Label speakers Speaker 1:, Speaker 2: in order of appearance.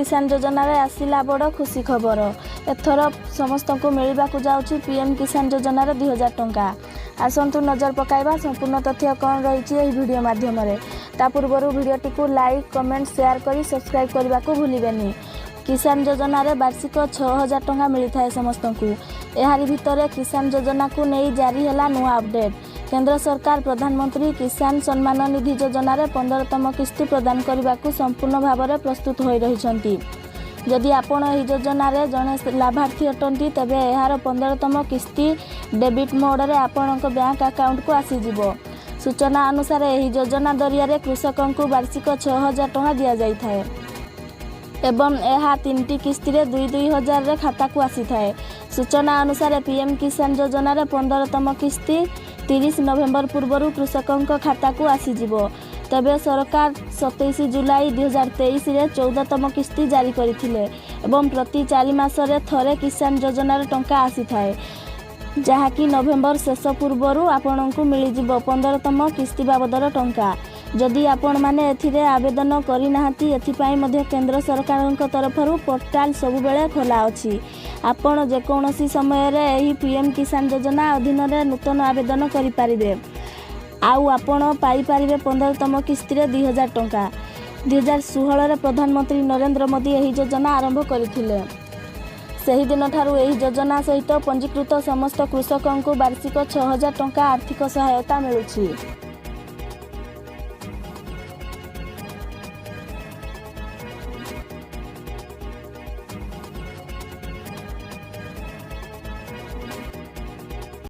Speaker 1: କିଷାନ ଯୋଜନାରେ ଆସିଲା ବଡ଼ ଖୁସି ଖବର। ଏଥର ସମସ୍ତଙ୍କୁ ମିଳିବାକୁ ଯାଉଛି ପିଏମ୍ କିଷାନ ଯୋଜନାରେ 2000 ଟଙ୍କା। ଆସନ୍ତୁ ନଜର ପକାଇବା ସମ୍ପୂର୍ଣ୍ଣ ତଥ୍ୟ କ'ଣ ରହିଛି ଏହି ଭିଡ଼ିଓ ମାଧ୍ୟମରେ। ତା ପୂର୍ବରୁ ଭିଡ଼ିଓଟିକୁ ଲାଇକ୍, କମେଣ୍ଟ, ସେୟାର କରି ସବସ୍କ୍ରାଇବ୍ କରିବାକୁ ଭୁଲିବେନି। କିଷାନ ଯୋଜନାରେ ବାର୍ଷିକ 6000 ଟଙ୍କା ମିଳିଥାଏ ସମସ୍ତଙ୍କୁ। ଏହାରି ଭିତରେ କିଷାନ ଯୋଜନାକୁ ନେଇ ଜାରି ହେଲା ନୂଆ ଅପଡେଟ୍। କେନ୍ଦ୍ର ସରକାର ପ୍ରଧାନମନ୍ତ୍ରୀ କିଷାନ ସମ୍ମାନ ନିଧି ଯୋଜନାରେ 15ତମ କିସ୍ତି ପ୍ରଦାନ କରିବାକୁ ସମ୍ପୂର୍ଣ୍ଣ ଭାବରେ ପ୍ରସ୍ତୁତ ହୋଇ ରହିଛନ୍ତି। ଯଦି ଆପଣ ଏହି ଯୋଜନାରେ ଜଣେ ଲାଭାର୍ଥୀ ଅଟନ୍ତି, ତେବେ ଏହାର 15ତମ କିସ୍ତି ଡିବିଟି ମୋଡ଼ରେ ଆପଣଙ୍କ ବ୍ୟାଙ୍କ ଆକାଉଣ୍ଟକୁ ଆସିଯିବ। ସୂଚନା ଅନୁସାରେ, ଏହି ଯୋଜନା ଜରିଆରେ କୃଷକଙ୍କୁ ବାର୍ଷିକ 6000 ଟଙ୍କା ଦିଆଯାଇଥାଏ ଏବଂ ଏହା ତିନିଟି କିସ୍ତିରେ ଦୁଇ ଦୁଇ ହଜାରରେ ଖାତାକୁ ଆସିଥାଏ। ସୂଚନା ଅନୁସାରେ, ପିଏମ୍ କିଷାନ ଯୋଜନାରେ 15ତମ କିସ୍ତି 30 ନଭେମ୍ବର ପୂର୍ବରୁ କୃଷକଙ୍କ ଖାତାକୁ ଆସିଯିବ। ତେବେ ସରକାର 27 ଜୁଲାଇ 2023ରେ 14ତମ କିସ୍ତି ଜାରି କରିଥିଲେ ଏବଂ ପ୍ରତି 4 ମାସରେ ଥରେ କିଷାନ ଯୋଜନାର ଟଙ୍କା ଆସିଥାଏ, ଯାହାକି ନଭେମ୍ବର ଶେଷ ପୂର୍ବରୁ ଆପଣଙ୍କୁ ମିଳିଯିବ 15ତମ କିସ୍ତି ବାବଦର ଟଙ୍କା। ଯଦି ଆପଣମାନେ ଏଥିରେ ଆବେଦନ କରିନାହାନ୍ତି, ଏଥିପାଇଁ ମଧ୍ୟ କେନ୍ଦ୍ର ସରକାରଙ୍କ ତରଫରୁ ପୋର୍ଟାଲ ସବୁବେଳେ ଖୋଲା ଅଛି। ଆପଣ ଯେକୌଣସି ସମୟରେ ଏହି ପିଏମ୍ କିଷାନ ଯୋଜନା ଅଧୀନରେ ନୂତନ ଆବେଦନ କରିପାରିବେ ଆଉ ଆପଣ ପାଇପାରିବେ 15ତମ କିସ୍ତିରେ 2000 ଟଙ୍କା। 2016ରେ ପ୍ରଧାନମନ୍ତ୍ରୀ ନରେନ୍ଦ୍ର ମୋଦି ଏହି ଯୋଜନା ଆରମ୍ଭ କରିଥିଲେ। ସେହିଦିନଠାରୁ ଏହି ଯୋଜନା ସହିତ ପଞ୍ଜୀକୃତ ସମସ୍ତ କୃଷକଙ୍କୁ ବାର୍ଷିକ 6000 ଟଙ୍କା ଆର୍ଥିକ ସହାୟତା ମିଳୁଛି।